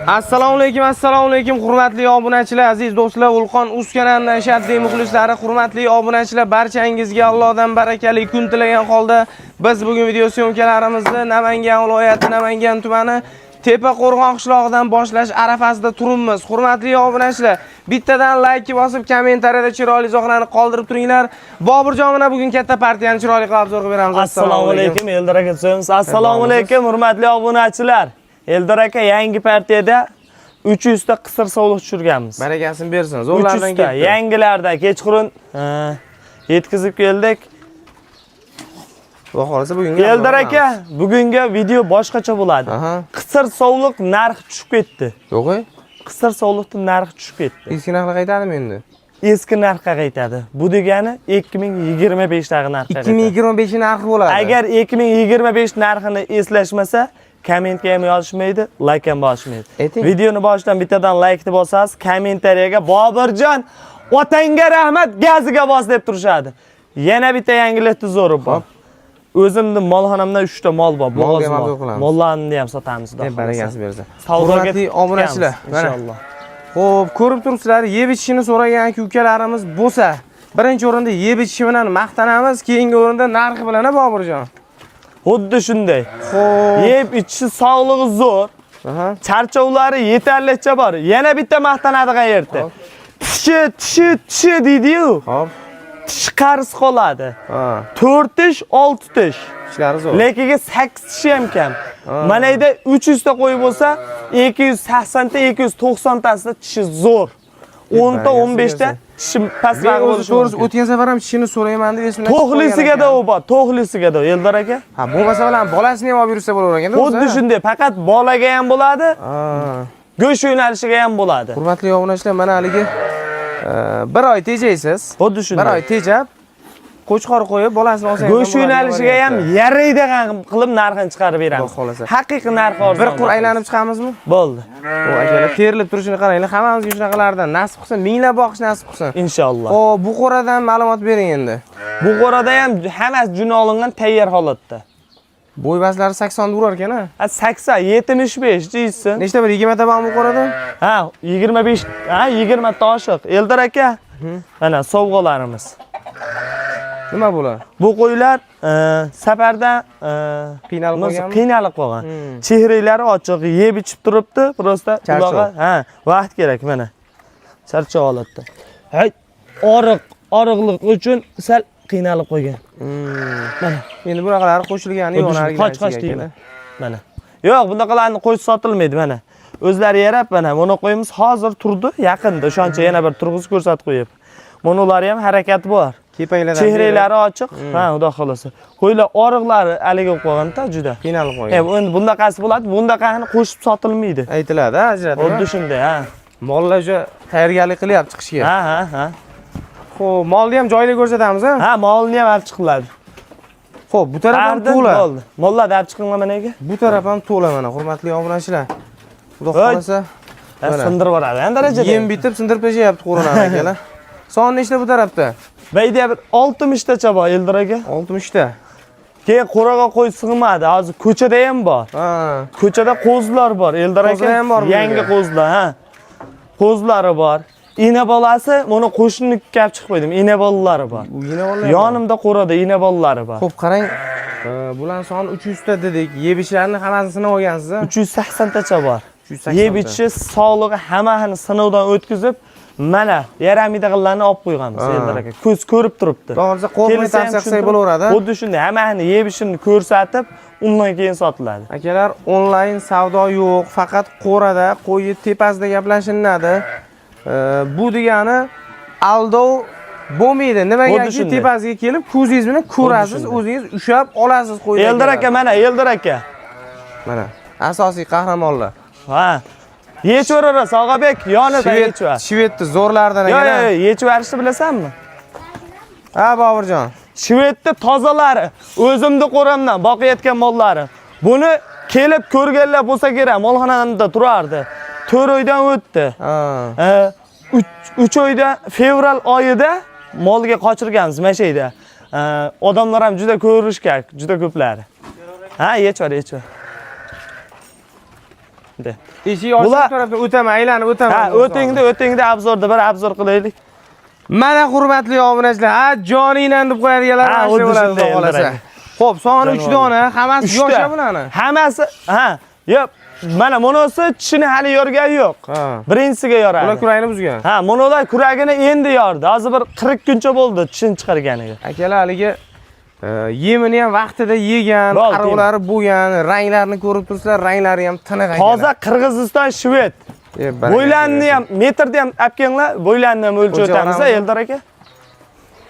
Assalomu alaykum, assalomu alaykum, hurmatli obunachilar, aziz do'stlar, Ulqon uz kanalining ashaddiy muxlislari, hurmatli obunachilar, barchangizga Allohdan barakali kun tilagan holda biz bugun video syomkalarimizni Namangan viloyati, Namangan tumani Tepaqo'rg'on qishlog'idan boshlash arafasida turibmiz. Hurmatli obunachilar, bittadan like bosib, kommentariyada chiroyli izohlarni qoldirib turinglar. Boburjon bilan bugun katta partiyani chiroyli qilib obzor qilib beramiz. Assalomu alaykum, Eldor aka so'yamiz. Assalomu alaykum, hurmatli obunachilar. Eldor aka, yangi partiyada 300 ta qisir sovliq tushirganmiz. Barakasini bersin. Zo'rlardan 300 ta ketdi. Yangilarda kechqurun yetkazib keldik. Xudo xohlasa bugungi Eldor aka, bugungi video boshqacha bo'ladi. Qisir sovliq narxi tushib ketdi. Yo'q, ey. Qisir sovliqning narxi tushib ketdi. Eski narxlar qaytadimi endi? Eski narxga qaytadi. Bu degani 2025 dagi narxga qaytadi. 2025 narxi bo'ladi. Agar 2025 narxini eslashmasa, kommentga ham yozishmaydi, like ham bosishmaydi. Ayting. Videoni boshidan bittadan like bosasiz, kommentariyaga "Boburjon, otangga rahmat, gaziga bos" deb turishadi. Yana bitta yangilikni zo'ri bor. O'zimni molxonamda 3 ta mol bor, Molga bo'g'oz ham mol. obzor qilamiz. Mollarni ham sotamiz, xudo xohlasa. Barakasi bersin. Savdoga Hurmatli obunachilar, mana. Inshaalloh. Xo'p, ko'rib turibsizlar, yeb ichishini so'ragan aka-ukalarimiz bo'lsa, birinchi o'rinda yeb ichishi bilan maqtanamiz, keyingi o'rinda narxi bilan, a, Boburjon. Xuddi shunday. Xo'p. Yeb ichishi, sog'lig'i zo'r. Charchovlari yetarlicha bor. Yana bitta maqtanadigan yerda. Tishi, tishi, tishi deydi-yu. Tish qaris qoladi. 4 tish, 6 tish. Tishlari zo'r. Lekin 8 tishi ham kam. Mana yerda 300 ta qo'y bo'lsa, 280 ta, 290 tasida tishi zo'r. 10 ta, 15 ta tishi Men pastroq o'zi bo'lishi to'g'risi mumkin. O'tgan safar ham tishini so'rayman deb esimdan chiqib qolgan To'xlisiga da ekan. u bor, to'xlisiga da, Eldor aka. Ha, bo'lmasa bilan bolasini ham olib yursa bo'lar ekan, Xuddi shunday, faqat bolaga ham bo'ladi, go'sht yo'nalishiga ham bo'ladi. Hurmatli obunachilar, mana haligi bir oy tejaysiz. Xuddi Bir shunday. oy tejab, qo'chqor qo'yib, bolasini olsangiz ham Go'sht bo'ladigan yo'nalishiga ham variantda. yaraydigan qilib narxini chiqarib beramiz. Xudo xohlasa. Haqiqiy narxi arzon. Bir qur aylanib chiqamizmi? Bo'ldi. O akalar, terilib turishini qaranglar, hammamizga shunaqalardan nasib qilsin, minglab boqish nasib qilsin. Inshaalloh. Xo'p, bu qo'radan ma'lumot bering endi. Bu qo'rada ham hammasi juni olingan, tayyor holatda. Bo'y-baslari 80 urar ekan, ha? Ha, 80, 75 deysiz. Nechta, bir 20 ta bormi bu qo'rada? Ha, 25, ha, 20 ta oshiq. Eldor aka, mana sovg'alarimiz. Nima bular? Bu qo'ylar safarda Qiynalib qolganmi? Qiynalib qolgan. Chehraklari ochiq, yeb ichib turibdi, просто Charchoq. ularga ha, vaqt kerak mana. Charchoq holatda. Hay, oriq, oriqlik uchun sal qiynalib qolgan. Mana. Endi bunaqalari qo'shilgani yo'q, Qoch, narigi qoch deyman. Mana. Yo'q, bunaqalarni qo'yish sotilmaydi mana. O'zlari yarab mana buni qo'yamiz. Hozir turdi, yaqinda. O'shancha yana bir turg'izib ko'rsatib qo'yib. Buni ular ham harakati bor. Kepaklardan Chehraklari ochiq. Ha, xudo xolasa. Qo'ylar oriqlari haligi bo'lib qolgan-da juda. Qiynalib qolgan. Endi bundaqasi bo'ladi, bundaqani qo'shib sotilmaydi. Aytiladi, ha, ajratib. Xuddi shunday, ha. Mollar уже tayyorgarlik qilyapti chiqishga. Ha. Xo'p, molni ham joyida ko'rsatamiz, ha? Ha, molni ham olib chiqiladi. Xo'p, bu taraf ham Ardi to'la. bo'ldi. Mollarni olib chiqinglar mana aka. Bu taraf ham to'la mana, hurmatli obunachilar. Xudo Voy. xohlasa, Ha, Mana. sindirib yuboradi, ha, darajada. Yem bitib sindirib tashlayapti qo'rani akalar. Son nechta bu tarafda? Bayda bir 60 tacha bor, Eldor aka. 60 ta. Keyin qo'raga qo'y sig'madi. Hozir ko'chada ham bor. Ko'chada qo'zilar bor, Eldor aka. Qo'zilar ham bor bu Yangi yerga. qo'zilar, ha. Qo'zilari bor. Ina bolasi, buni qo'shninikka olib chiqib qo'ydim. Ina bolalari bor. Bu yina bolalar. Yonimda qo'rada ina bolalari bor. Xo'p, qarang. Bularning soni 300 ta dedik. Yeb ichlarni hammasini sinab olgansiz, a? 380 tacha bor. 380 Yeb ta. ichishi, sog'lig'i hammasini sinovdan o'tkazib, mana yaramaydiganlarni olib qo'yganmiz, Eldor aka. Ko'z ko'rib turibdi. Xudo xohlasa qo'rqmay Kelsa ham tavsiya qilsak tushuntirib, bo'laveradi. Xuddi shunday, hammasini yeb ishini ko'rsatib, undan keyin sotiladi. Akalar, onlayn savdo yo'q, faqat qo'rada, qo'yi tepasida gaplashilinadi. Bu degani aldov bo'lmaydi. Xuddi Nimagaki shunday. tepasiga kelib ko'zingiz bilan ko'rasiz, shunday. O'zingiz ushlab olasiz qo'yni. Eldor aka, mana Eldor aka. Mana asosiy qahramonlar. Ha. Yechaverasiz, Og'abek, yonida Shved, yechaver. Shvedni zo'rlaridan Yo'q, akalar. yo'q, yechib yuborishni bilasanmi? Ha, Boburjon. Shvedni tozalari, o'zimni qo'ramdan boqayotgan mollari. Buni kelib ko'rganlar bo'lsa kerak, molxonamda turardi. 4 oydan o'tdi. 3 oyda, fevral oyida molga qochirganmiz mana shu yerda. Odamlar ham juda ko'rishgan, juda ko'plari. Ha, yechvar, yechvar. De. Eshik ochiq tarafdan o'taman, aylanib o'taman. Ha, o'tingda, o'tingda обзор da bir обзор qilaylik. Mana hurmatli obunachilar, ha joningdan deb qo'yadiganlar Ha, mana shu xuddi bo'ladi, shunday, xudo xolasa. Eldor aka. Xo'p, soni 3 Jonivor. dona, hammasi Uchta. yosh bularni. Hammasi, ha, yo'q. Mana bunisi tishini hali yorgani yo'q. Ha. Birinchisiga yoradi. Bular kuragini buzgan. Ha, bular kuragini endi yordi. Hozir bir 40 kuncha bo'ldi tishini chiqarganiga. Akalar haligi yemini ham vaqtida yegan, qarovlari bo'lgan, ranglarini ko'rib tursalar, ranglari ham tiniq akalar. Toza Qirg'iziston shved. Bo'ylarini ham, metrda ham olib kelinglar, bo'ylarini ham o'lchab o'tamiz, Eldor aka.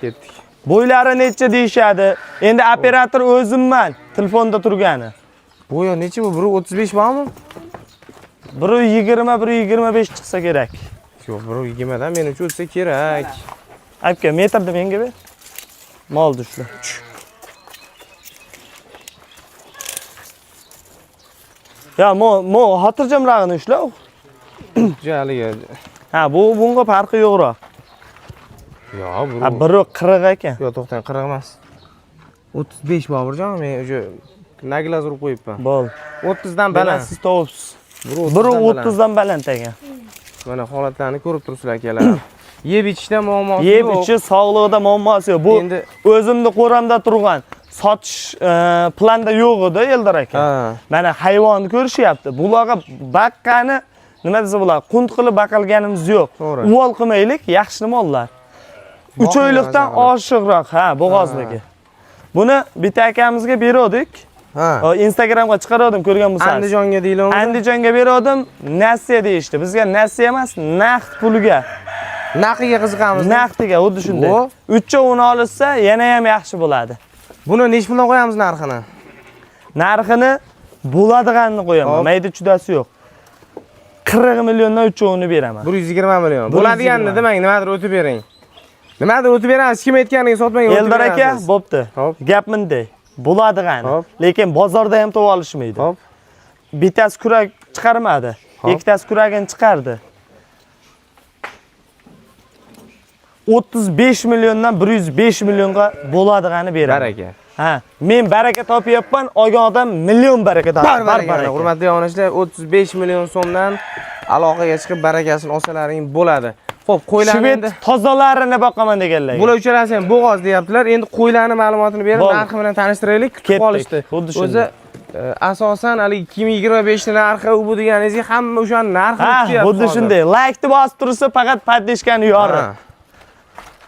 Ketdik. Bo'ylari necha deyishadi. Endi operator o'zimman, telefonda turgani. Bo'yi necha bu? 1.35 bormi? 1.20, 1.25 chiqsa kerak. Yo'q, 1.20 dan menimcha o'tsa kerak. Aka, metrni menga ber. Molni ushla. Ya, mo xotirjamrog'ini ushla. Haligi. Ha, bu bunga farqi yo'qroq. Yo'q, Ha, 1.40 ekan. Yo'q, to'xtang, 40 emas. 35 Boburjon, men o'sha naglaz urib qo'yibman. Bo'ldi. 30 dan baland. Siz tovubsiz. 1.30 dan baland ekan. Mana holatlarni ko'rib turibsizlar akalar. Yeb ichishda muammosi yo'q. Yeb ichish sog'lig'ida muammosi yo'q. Bu Endi o'zimni qo'ramda turgan sotish planda yo'q edi Eldor aka. Mana hayvonni ko'rishyapti. Bularga baqqani nima desa bo'ladi, qunt qilib baqilganimiz yo'q. Uvol qilmaylik, yaxshi mollar. 3 oylikdan oshiqroq, ha, bo'g'ozniki. Buni bitta akamizga berdik. Instagramga chiqardim, ko'rgan bo'lsangiz. Andijonga deyilmi? Andijonga berdim, nasiya deyishdi. Bizga nasiya emas, naqd pulga. Naqiga qiziqamiz. Naqdiga, xuddi shunday. 3 uni olsa yana ham yaxshi bo'ladi. Buni necha puldan qo'yamiz narxini? Narxini bo'ladiganini qo'yaman. Mayda chudasi yo'q. 40 milliondan 3 uni beraman. 120 million. Bo'ladiganini demang, nimadir o'tib bering. Nimadir o'tib beramiz, kim aytganiga sotmang, o'tib Eldor aka, berasiz. bo'pti. Gap bunday. Bo'ladigan. Lekin bozorda ham tova olishmaydi. Bittasi kurak chiqarmadi. Ikkitasi kuragini chiqardi. 35 milliondan 105 millionga bo'ladigani beraman. Baraka. Ha, men baraka topyapman, olgan odam million baraka topadi. Bar baraka. Hurmatli obunachilar, 35 million so'mdan aloqaga chiqib barakasini olsalaring bo'ladi. Xo'p, qo'ylarni Shved tozalarini boqaman deganlar. Bular uchalasi ham bo'g'oz deyaptilar. Endi qo'ylarni ma'lumotini berib, narxi bilan tanishtiraylik, kutib qolishdi. Xuddi shunday. O'zi asosan haligi 2025 ni narxi u bu deganingizga hamma o'shani narxini kutyapti. Xuddi shunday. Like-ni bosib tursa faqat podдержкani yori.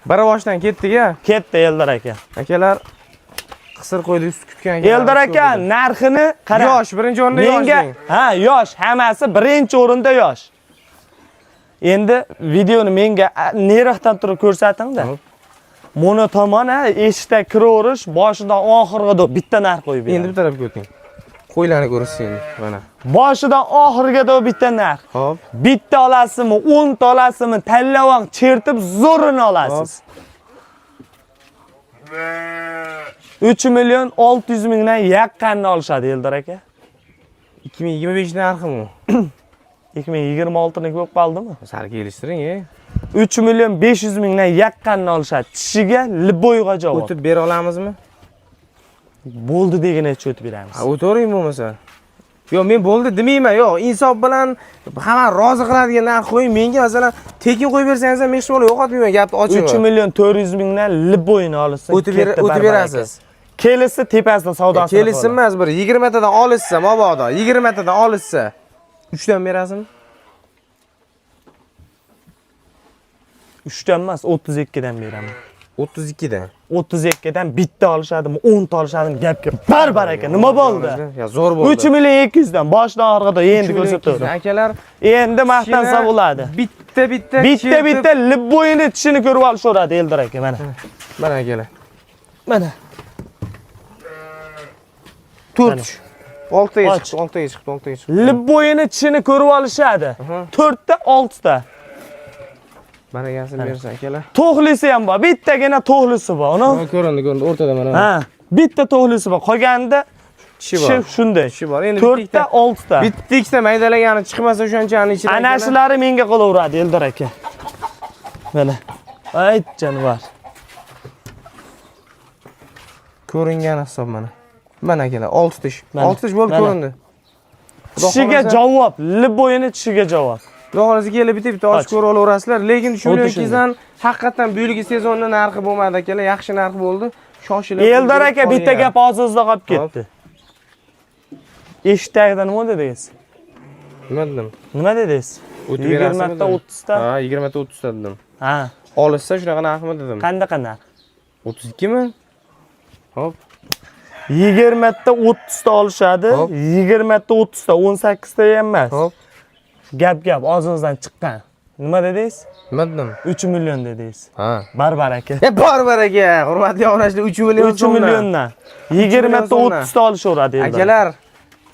Bir boshdan ketdik-a. Ketdi Eldor aka. Akalar qisir qo'ylik sut kutgan. Eldor aka narxini qarang. Yosh, birinchi o'rinda yosh deng. Ha, yosh, hammasi birinchi o'rinda yosh. Endi videoni menga neriqdan turib ko'rsating-da. Mono tomon, ha, eshikda kiraverish, boshidan oxiriga bitta narx qo'yib beraman. Endi bu tarafga o'ting. Qo'ylarni ko'rasiz endi, mana. Boshidan oxiriga bitta narx. Xo'p. Bitta olasizmi, 10 ta olasizmi, tanlavang chertib zo'rini olasiz. 3 million 600 mingdan yaqqanini olishadi Eldor aka. 2025 narximi u? 2026 niki bo'lib qoldimi? Sal kelishtiring, 3 million 500 mingdan yaqqanini olishadi. Tishiga liboyga javob. O'tib bera olamizmi? Bo'ldi deguncha o'tib beramiz. Ha, o'tavering bo'lmasa. Yo'q, men bo'ldi demayman. Yo'q, insof bilan hamma rozi qiladigan narx qo'ying. Menga masalan tekin qo'yib bersangiz ham men hech bo'lmasa yo'qotmayman gapni ochig'i. 3 million 400 mingdan liboyini olsa O'tib berasiz. Kelisi tepasida savdosini. Kelishsin emas, bir 20 tadan olishsa, mabodo 20 tadan olishsa 3 dan berasizmi? 3 dan emas, 32 dan beraman. 32 dan. 32 dan bitta olishadimi, 10 ta olishadimi gapga barbar aka. Nima bo'ldi? Ya zo'r bo'ldi. 3 million 200 dan boshidan oxiriga endi ko'rsataverdim. Akalar Endi maqtansa bo'ladi. Bitta bitta Bitta bitta liboyini tishini ko'rib olishaveradi Eldor aka mana. Mana akalar. Mana. 4 tish. 6 taga Och. chiqdi, 6 taga chiqdi, 6 taga chiqdi. Liboyini tishini ko'rib olishadi. 4 ta 6 ta. Barakasini bersin akalar. To'g'lisi ham bor. Bittagina to'g'lisi bor. Uni Ko'rindi, ko'rindi o'rtada mana. ha, bitta to'g'lisi bor. Qolganida Tishi bor. Shunday. Tishi bor. Endi 4 ta 6 ta. Bitta ikkita maydalagani chiqmasa o'shanchani ichida. Ana shulari menga qolaveradi Eldor aka. Mana. Ay jonivor. Ko'ringani hisob mana. Mana akalar 6 tish. Mana. 6 tish bo'lib Mana. ko'rindi. Tishiga javob, liboyini tishiga javob. Xudo xohlasa kelib bitta bitta ochib Och. ko'ra olaverasizlar. Lekin 3 million Xuddi shunday. 200 dan haqiqatdan bu yilgi sezonni narxi bo'lmadi akalar, yaxshi narx bo'ldi. Shoshilib Eldor aka bitta gap og'zingizda qolib ketdi. Eshik tagida nima dedingiz? Nima dedim? Nima dedingiz? O'tib berasizmi 20 ta dedim. 30 ta. Ha, 20 ta 30 ta dedim. Ha, Olishsa shunaqa narxmi dedim. qanaqa narx? 32 mi? Hop. 20 ta 30 ta olishadi. Hop. 20 ta 30 ta, 18 ta ham emas. Hop. Gap gap og'zingizdan chiqqan. Nima dedingiz? Nima dedim? 3 million dedingiz. Ha. Barbar aka. E bor aka, hurmatli obunachilar 3 million 3 milliondan. 20 ta so'mdan. 30 ta olishaveradi Eldor. Akalar,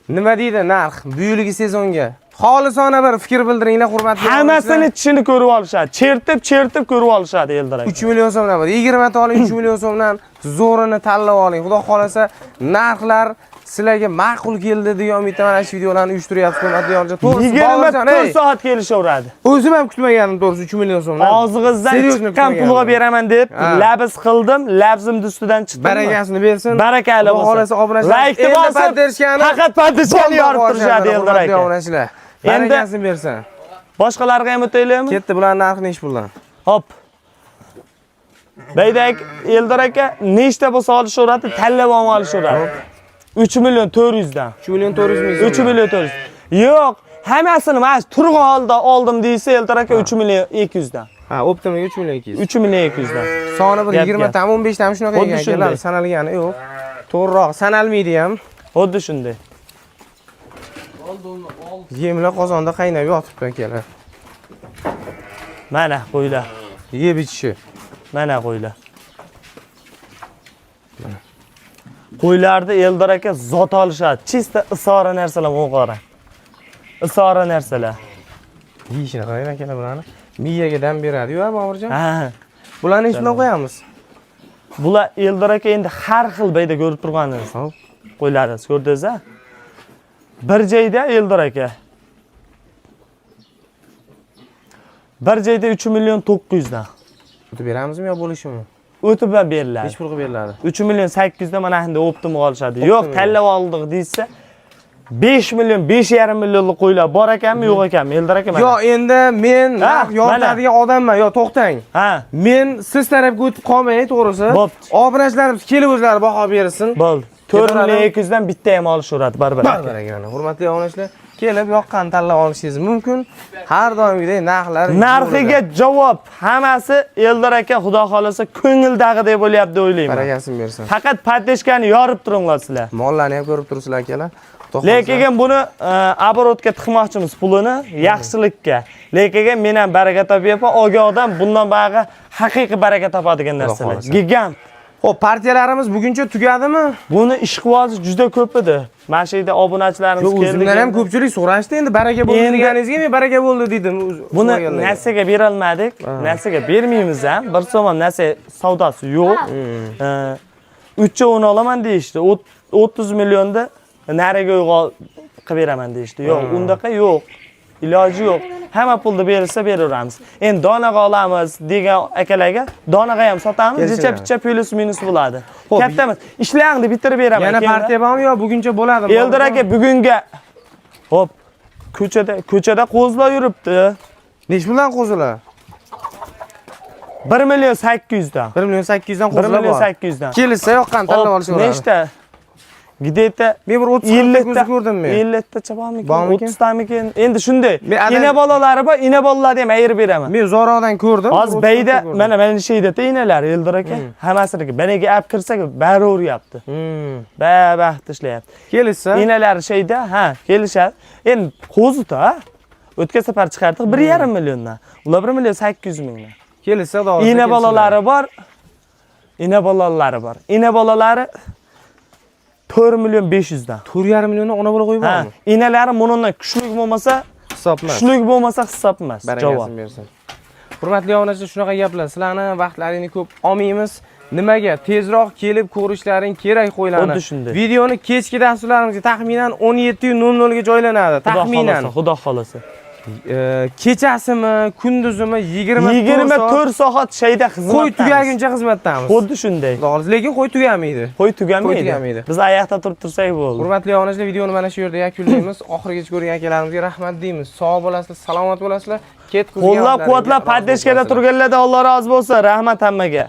nima deydi narx bu yilgi sezonga? Xolisona bir fikr bildiringlar, hurmatli Hammasini tishini ko'rib olishadi. Chertib, chertib ko'rib olishadi Eldor aka. 3 million so'mdan bir 20 ta oling, 3 million so'mdan zo'rini tanlab oling. Xudo xolasa narxlar sizlarga ma'qul keldi degan umidda mana shu videolarni uyushtiryapmiz, hurmatli obunachilar. To'g'risi, Boburjon, 24 ey, soat kelishaveradi. o'zim ham kutmagandim to'g'risi 3 million so'mdan. Og'zingizdan Seriyozmi chiqqan kutmagandim. pulga beraman deb Ha. labz qildim, labzimni ustidan chiqdim. Barakasini bersin. Barakali Xudo bo'lsin. xolasa obunachilar Laykni endi bosib, podдержкani faqat podдержкani yorib turishadi Eldor hurmatli aka. obunachilar. Endi- Barakasini bersin. Boshqalarga ham o'taylikmi? Ketdi, bularning narxi nechi puldan? Hop. Baydak Eldor aka nechta bo'lsa olishaveradi, tanlab ham olishaveradi. 3 million 400 dan. 3 million 400 ming so'm. 3 million 400. Yo'q, hammasini mana shu turg'an holda oldim deysa Eldor aka 3 million 200 dan. Ha, optimiga 3 million 200. 3 million 200 dan. Soni bir Gap 20 gap. tami 15 tami shunaqa Xuddi ekan shunday. akalar, sanalgani yo'q. To'g'riroq sanalmaydi ham. Xuddi shunday. Yemlar qozonda qaynab yotibdi akalar. Mana qo'ylar. Yeb ichishi. Mana qo'ylar. Qo'ylarni Eldor aka zot olishadi. Чисто isora narsalar o'g'ara. Isora narsalar. Yeyishini qarang akalar bularni. Miyaga dam beradi-yu, Boburjon. Ha. Bularni nechi puldan qo'yamiz? Bular Eldor aka endi har xil bayda ko'rib turganingiz. Hop. Qo'ylaringiz ko'rdingiz-a? Bir joyda Eldor aka. Bir joyda 3 million 900 dan. O'tib beramizmi yo bo'lishimi? O'tib ham beriladi. Nechi pul qilib beriladi? 3 million 800 dan mana endi optim olishadi. Yo'q, Optim. tanlab oldik deysa 5 million, 5,5 millionlik qo'ylar bor ekanmi, yo'q ekanmi? Eldor aka mana. Yo, endi men Ha, narx yoritadigan odamman. Yo, to'xtang. Ha, Men siz tarafga o'tib qolmay, to'g'risi. Bo'pti. Obunachilarimiz kelib o'zlari baho bersin. bo'ldi. 4 Ketaveradi. million 200 dan bitta ham olishaveradi baribir. Barbar aka, hurmatli obunachilar, kelib yoqqan tanlab olishingiz mumkin. Har doimgidek narxlar Narxiga javob hammasi Eldor aka xudo xolasa ko'ngildagidek bo'lyapti deb o'ylayman. barakasini bersin. Faqat podдержкani yorib turinglar sizlar. Mollarni ham ko'rib turibsizlar akalar. Xudo xohlasa- Lekin buni оборотga tiqmoqchimiz pulini yaxshilikka. Lekin men ham baraka topyapman, ogohdan bundan buyog'i haqiqiy baraka topadigan narsalar. xohlasa. Gigant. Xo'p, partiyalarimiz buguncha tugadimi? Buni ishqibozi juda ko'p edi. Mana shu yerda obunachilarimiz Yo'q, keldi. o'zimdan ham ko'pchilik so'rashdi endi baraka bo'ldi Endi- deganingizga men baraka bo'ldi dedim. Buni so'raganlarga. narsaga berolmadik. Narsaga bermaymiz ham. Bir so'm ham narsa savdosi yo'q. 3 o'n olaman deyishdi. 30 millionda nariga uyg'on qilib beraman deyishdi. Yo'q, undaqa yo'q. Iloji yo'q. Hamma pulni berilsa beraveramiz. Endi donaga olamiz degan akalarga donaga ham sotamiz, Kelishiladi. jicha picha plyus minus bo'ladi. Xo'p, Katta emas. Ishlaringni bitirib beraman. Yana Keyin- partiya bormi yo buguncha bo'ladimi? Eldor aka bugunga Hop. Ko'chada qo'zlar yuribdi. Nechi puldan qo'zilar? 1 million 800 dan. 1 million 800 dan 1 qo'zilar million bor. 800 dan. Kelishsa yoqqan tanlab Hop, olish bo'ladi. Nechta? Где-то Men bir 30 40 ta ko'zi ko'rdim men. 50 tacha bormikin? Bormikin? 30 tamikin? Endi shunday. Men Ina bolalari bor, ina bolalarni ham ayirib beraman. Men uzoqroqdan ko'rdim. Hozir 30 bayda ta ko'rdim. mana sheyda inalar Eldor aka hammasiniki. Banaga olib kirsak bari uryapti. Babaxt ishlayapti. Kelishsa Inalari sheyda, ha, kelishadi. Endi qo'zi-da. O'tgan safar chiqardik 1,5 milliondan. Ular 1 million 800 mingdan. kelishsa xudo xohlasa Ina kelishiladi. bolalari bor. Ina bolalari bor. Ina bolalari 4 million 500 dan. 4,5 milliondan ona bola qo'yib Ha, bormi? inalari bundan kuchlik bo'lmasa, Hisob emas. kuchlik bo'lmasa hisob emas. Javob. Barakasini bersin. Hurmatli obunachilar, shunaqa gaplar. Sizlarni vaqtlaringni ko'p olmaymiz. Nimaga? Tezroq kelib ko'rishlaring kerak qo'ylarni. Xuddi shunday. Videoni kechki dasturlarimizga taxminan 17:00 ga joylanadi. Xudo Taxminan. xolasa, Xudo xolasa. Kechasimi, kunduzimi 24 24 soat shayda qo'y xizmatdamiz. tugaguncha xizmatdamiz. Xuddi shunday. Xudo xohlasa, lekin qo'y tugamaydi. Qo'y tugamaydi. Qo'y tugamaydi. Biz oyoqda turib tursak bo'ldi. Hurmatli obunachilar, videoni mana shu yerda yakunlaymiz. Oxirigacha ko'rgan akalarimizga rahmat deymiz. Sog' bo'lasizlar, salomat bo'lasizlar. Ketqizgan Qo'llab-quvvatlab, поддержка da turganlardan Alloh rozi bo'lsin. Rahmat hammaga.